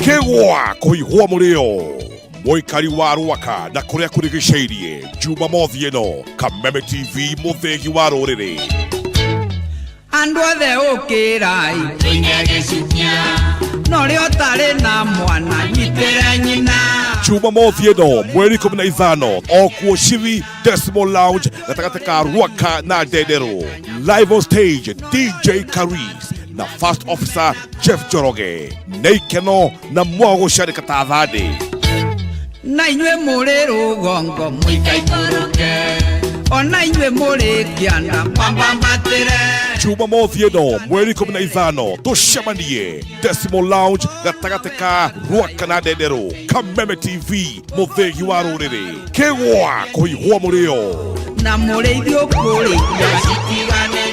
Kĩgwa kũhihwo mũrĩo mũikari wa Rwaka na kũrĩa kũrigicĩirie. Jumamothi ĩno, Kameme TV, mũthĩgi wa rũrĩrĩ. Andũ othe ũkĩrai tũine gĩcukia, no rĩo ũtarĩ na mwana nyitĩre nyina. Jumamothi ĩno mweri 15, okuo Civi Decimal Lounge, gatagatĩ ka Rwaka na Ndenderũ. Live on stage, DJ Caris na First Officer Jeff Njoroge. Nĩ ikeno na mwago gũcarĩka ta thandĩ. Na inyuĩ mũrĩ rũgongo mũikaikũrũke, ona inyuĩ mũrĩ kĩanda mwambambatĩre. Jumamothi ĩno mweri 15, tũcemanie Decimal Lounge, gatagatĩ ka Rwaka na Ndenderũ. Kameme TV, mũthĩgi wa rũrĩrĩ. Kĩgwa kũhihwo mũrĩo. Na mũrĩithi ũkũrĩithia citigane.